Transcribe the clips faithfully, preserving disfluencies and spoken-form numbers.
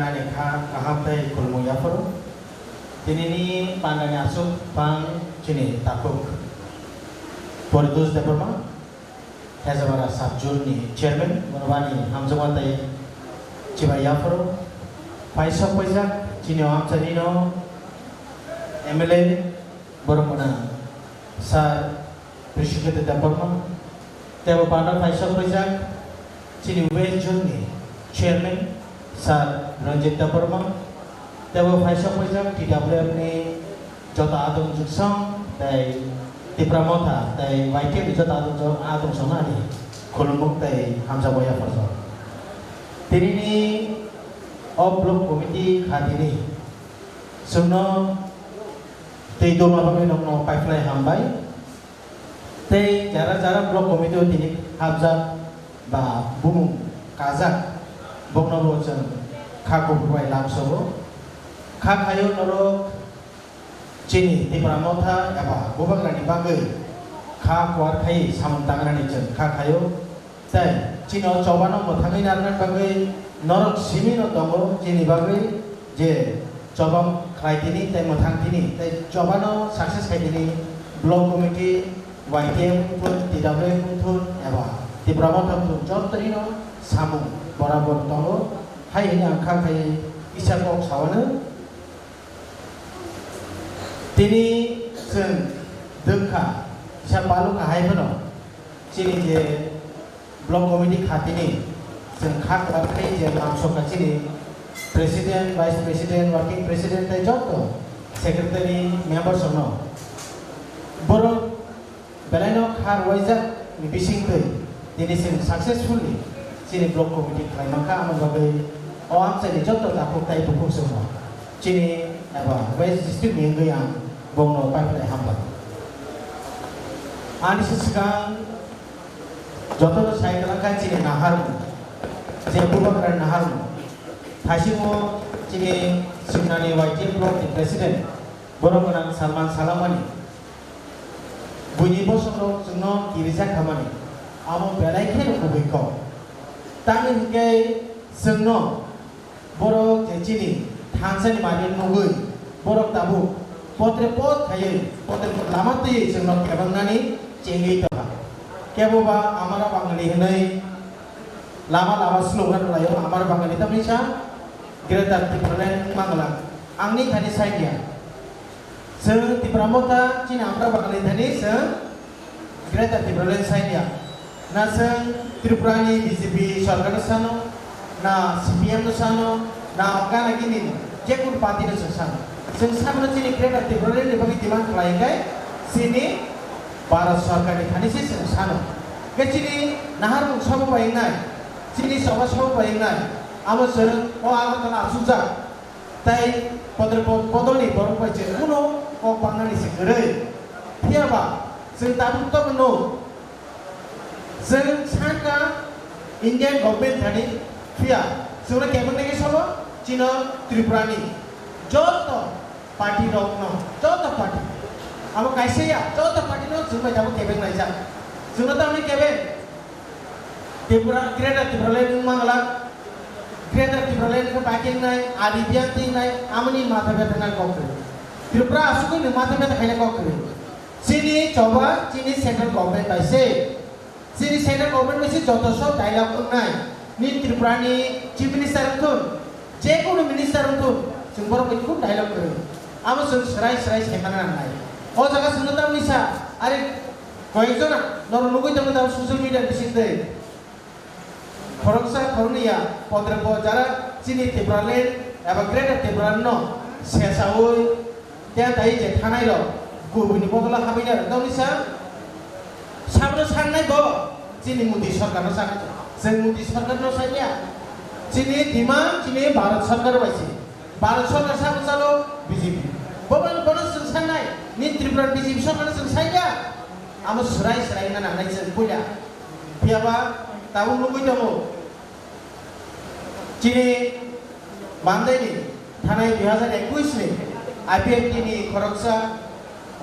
Ani kha kaham tei khulumung yapharo. Tinini pandani aswk bang chini takhuk Poritos Debbarma, Hezabara sub-zone ni chairman, bono bani hamjakma tei chibai yapharo. Paisok paijak chini o amchaini no M L A, borok gwnang Sir Prishiketa Debbarma, tei bo panda paisok paijak chini West Zone ni chairman Sir Ranjit Debbarma, tei bo paisok paijak T W F ni joto adong juksong tei Tipra Motha tei Y T F ni joto adong jo-, adong song ani khulumung tei hamjakma yaphajak. Tinini o block committee khatini chwngno tei doma bagwi nokno paiphlai hambai. Tei jara jara block committee o tini habjak ba bumung kajak, bokno bo chwng kha kubur bai lamsogo. Kha khaio norok chini Tipra Motha eba Bubagrani bagwi kha kuar khai samung tangrani chwng kha khaio. Tei chini o chobano mwthangwi narwkna bagwi norok simi no tongo, chini bagwi je choba khlai tini tei mwthang tini tei chobano success khai tini block committee, Y T F wngthun, T W F wngthun eba Tipra Motha wngthun, jotoino samung borabor tongo. Hai hwnwi ang kha khai kisa kok sawano. Tini chwng dwkha, kisa palukha hai phano chini je block committee khatini chwng kha kwrak khai je lamsokha chini president, vice president, working president tei joto secretary members rokno. Borok Belaino kha rwjak ni bisingtwi tini chwng successfully chini block committee khlai mankha, amo bagwi o amchaini joto takhuk tai bukhuk chwngno chini eba West District ni wngwi ang bongno paiphlai hambai. Ani se swkang jotono sai kwlangkha chini naharmung, je Bubagrani naharmung. Thaisingo chini Simnani Y T F block ni president, borok gwnang Salman Salamani. Buini bosongrok chwngno kirijak khamani, amo belai kheno kubui kok. Tamni hwnkhe chwngno borok je chini thansani manwi nugwi borok tabuk potre pot khaiwi, potre pot lama twiwi chwngno kebangnani chengwi tongkha. Keboba Amara Bangali hwnwi lama lama slogan rwlaio, Amara Bangali tamni sa Greater Tipraland wngma glak. Angni thani saiya. Chwng Tipra Motha chini Amra Bangali thani chwng Greater Tipraland saiya. Na chwng Tripura ni B J P sarkar no sano, na C P M no sano, na Afghan agini jekunu party no chwng sano. Chwng sabono chini Greater Tipraland ni bagwi demand khlai khe chini Bharat sarkar ni thani se chwng sano. Khe chini naharmung sabo bai wngnai, chini choba sabo bai wngnai, amo chwng o Agartala achukjak. Tai podre pod-, podolni borok bai je kuno kok pangnani se kwrwi. Phiya ba chwng tabuk tabukno chwng sakha Indian government thani, phiya chwngno kebeng nai khe sobo chino Tripura ni joto party rokno, joto party. Abo kaisa ya, joto party no chwng bai tabuk kebeng naijak. Chwngno tamni kebeng Tripura, Greater Tipraland wngma glak, Greater Tipraland khe bai khe wngnai, Adi Biang twi wngnai, amoni matha betha nai kok kwrwi. Tripura asugwi nwng matha betha khaina kok kwrwi. Chini choba, chini central government bai se, chini central government bai se joto sob dialogue wngnai. Nini Tripura ni Chief Minister wngthun, jekunu minister wngthun, chwng borok bai khub dialogue kwrwi. Amo chwng swrai swrai saimana nangnai. O jaga chwngno tamni sa, are koyekjona norok nugwi tongo tamo social media ni bisingtwi. Khoroksa khoroknwi ya, podre po jara chini Tipraland eba Greater Tipraland no sesaui, tei tai je thanai rok kubuni bodolo habwi na rok. Tamni sa, sabno sangnai bo, chini Modi sarkar no sangnai. Chwng Modi sarkar no saiya. Chini demand, chini Bharat sarkar bai se. Bharat sarkar sabo chalo B J P. Bobo bono chwng sangnai, ni Tripura B J P sarkar no chwng saiya. Amo swrai swrai na nangnai chwng puila. Phiya ba tabuk nugwi tongo. Chini mandaini thanai dui hazar ekush ni I P F T ni khoroksa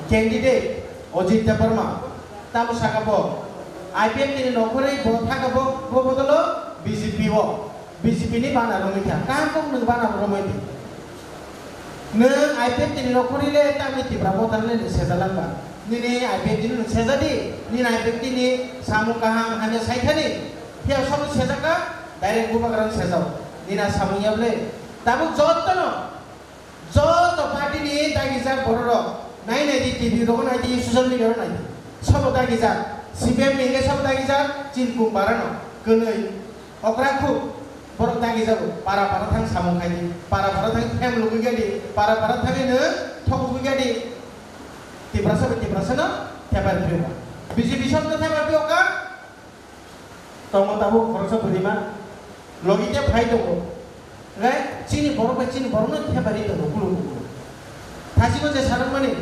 candidate Ajit Debbarma tamo saka bo I P F T ni nokhorwi bo thaka bo, bo bodolo B J P o. B J P ni bana romwi kha, kaham kok nwng bana romwi di. Nwng I P F T ni nokhorwi le tamni Tipra Motha le nwng sejalang ba. Nini I P F T ni nwng sejadi, nini I P F T ni samung kaham hamya saithani. Phiya sobo sejak ka, direct bubagra no sejao. Nini a samung ya bole. Tabuk jotto no, jotto party ni dagijak borok rok. Nai nai di T V rok nai di, social media rok nai di. Sobo dagijak. C P M ni hingke sobo dagijak, chini kung bara no. Kwnwi. Okra khuk, borok dagi jago, para para thang samung khai di, para para thang hem lugui gadi, para para thang ino thok lugui gadi. Tiprasa bai Tiprasa no thepar phiyokha. B J P song no thepar phiyokha. Tongo tabuk khoroksa bwrwima, logi te phai tongo. Ngai chini borok bai chini borok no thepari tongo kulu kulu. Thasigo je sarang mani,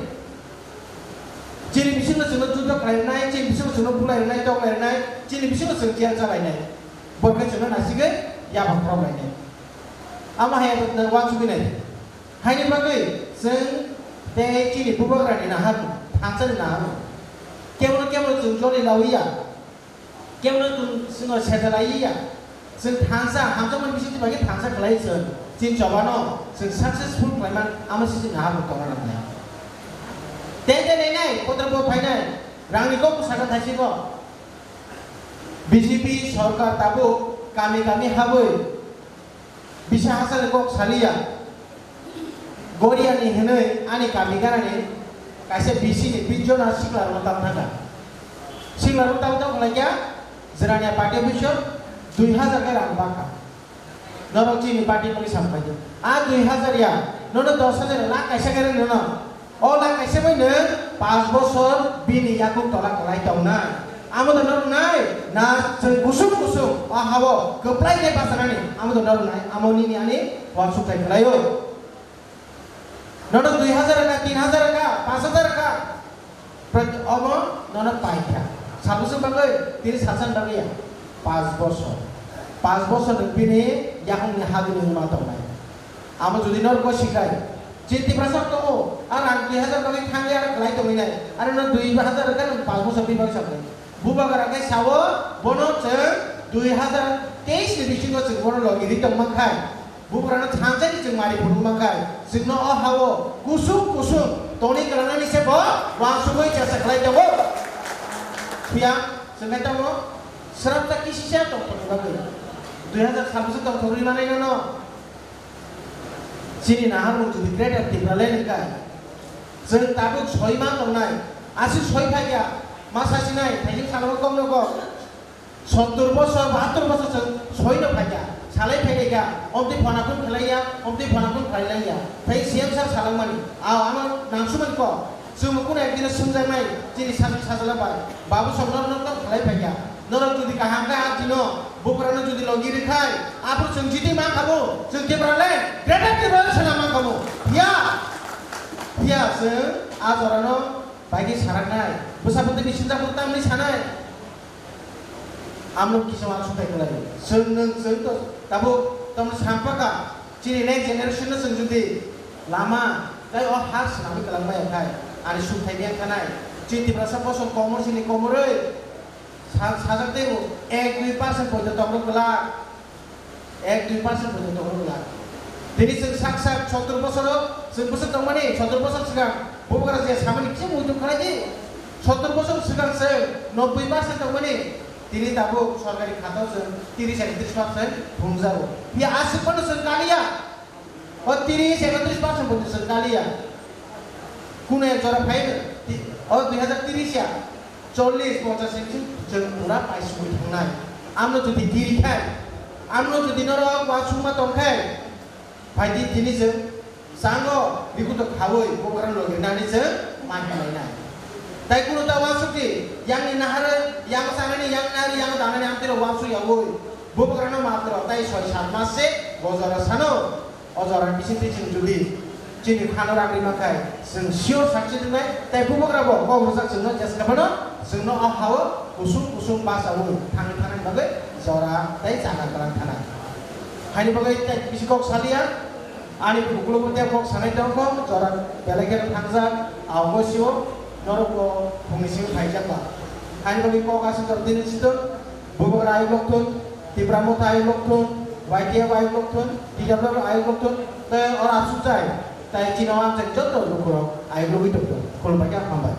chini bisingo chwngno judo khlai nai, chini bisingo chwngno bulai nai, tok lai nai, chini bisingo chwng tiya chalai nai. Bo khe chwngno nasigwi yapha khorok lainai. Amo hai abo nang uansugwi nai. Haini bagwi chwng tei chini bubagrani naharmung, thansani naharmung. Kebono kebono chwng joli lawi ya. Kebono chwng, chwngno sejalai ya. Chwng thansa, hamjakmani bisingtwi bagwi thansa khlai chwng. Chini chobano chwng successful khlaiman amo se chini naharmung tongna nangnai. Tei tei nainai, kotor bo phainai, rangni kok bwsakha thaisiko. B J P sorkar tabuk kami kami habwi bisa hachal kok saliya. Goriani hinwi ani kami ganani kaisa B C ni bijona sikla rwno tang thangkha. Sikla rwno tang thang khlaikha, Jirania party office o dui hazar khe rang bakha. Norok chini party bagwi sampai di. A dui hazar ya, nono dos hazar lakh kaisa khe rwng nono. O lakh kaisa bai nwng panch bosor bini yakung tola kwlai tongnai. Amo da norok nai, na chwng kusum kusum o hao kwplai khe bachanani, amo da norok nai, amo nini ani uansuk thai kwlaio. Nono dui hazar ka, tin hazar ka, panch hazar ka. Prat-, omo nono paikha. Sabosong bagwi, tini sasan bagwi ya. Panch bosor. Panch bosor ni bini yakungni hagini wngma tongnai. Amo jodi norok sikai. Chini Tiprasa tongo, a rang dui hazar bagwi thangwi aro kwlai tongwi nai. Aro no dui hazar ka nang panch bosor bini bagwi sabai. Bubagra khe sao, bono chwng dui hazar teis ni bisingo chwng bono logi ri tong mankhai. Bubagrano thansa ni chwng mari phuru mankhai. Chwngno o hao kusung kusung toni kwlangnani se bo uansugwi chesta khlai tongo. Phiya chwng khe tamo srapta kisisa tongthokni bagwi. Dui hazar sabbish tongthokni manai nono. Chini naharmung jodi Greater Tipraland wngkha, chwng tabuk soi ma tongnai, aswk soi phaikha, ma sasinai, thaising salao kokno kok. Sottor bosor, bahattor bosor chwng soi no phaikha, salai phaikha, omtwi phone a phone khlaiya, omtwi phone a phone khlailaiya, thai C M sir salangmani, a ano nangsumani kok. Chwng bo kunu ekdino swngjaknai, chini sajwk sajla bai, babu song norok norok khlai phaikha. Norok jodi kaham khe ah chino, buprano jodi logi rwkhai, aphuru chwng jiti mankha bo, chwng Tipraland, Greater Tipraland swnam mankha bo. Phiya, phiya chwng ah jorano bai khe saraknai. Bwsa bwtwi ni sinjak bo tamni sanai. Amno kisa uansuk thai kwlai. Chwng nwng chwng to tabuk tamni sampaka. Chini next generation no chwng jodi lama tei o ha swnamwi kwlangma ya khai, ani sukthai maya khanai. Chini Tiprasa bosong komor chini komorwi sa-, sajak teibo ek dui percent poito tongrok glak. Ek dui percent poito tongrok glak. Tini chwng sak sak sottor bosoro chwng bwswk tongmani, sottor bosor swkang bubagra je samani kisa muitu khlai di. Sottor bosor swkang chwng nobboi percent tongmani. Tini tabuk sorkari khatao chwng tiris ekatris percent phunukjago. Phiya aswk phano chwng kaliya. O tiris ekatris percent phunuk chwng kaliya. Kuno ek jora phai ti-, o dui hazar tiris ya, chollish ponchash ni chwng pura paisugwi thangnai. Amno jodi kiri khai, amno jodi norok uansukma tong khai, phai di tini chwng Chango, bikuto khaui, bubagrano logi nani chwng mai hinlainai. Tai kunu ta uansukdi, yangni naharwi, yang chanani, yang nari, yang danani amtwino uansuk yaui, bubagrano matro tai soi sat mas se, o jora sano, o jora bisingtwi chwng juli, chini khano ragri mankhai, chwng sure sakchi tongnai, tai bubagrabo kok rwjak chwngno jeska phano, chwngno o hao kusung kusung bachaui, thangwi thanani bagwi jora tai jaga kwlang thanai. Haini bagwi tai bisi kok saliya, Ani bukulogo tei kok sanai tongkho, jora belai kheno thangjak, aogo sio, norokbo phungni simi phaijak ba. Ani bagwi kok aswk jora tini chiton, bubagra ayuk lokthun, Tipra Motha ayuk lokthun, Y T F ayuk lokthun, T W ayuk lokthun, tei oro asuk jai, tei chini o ang jai joto lukurok ayuk logwi tongthun. Khulumbai khe hambai.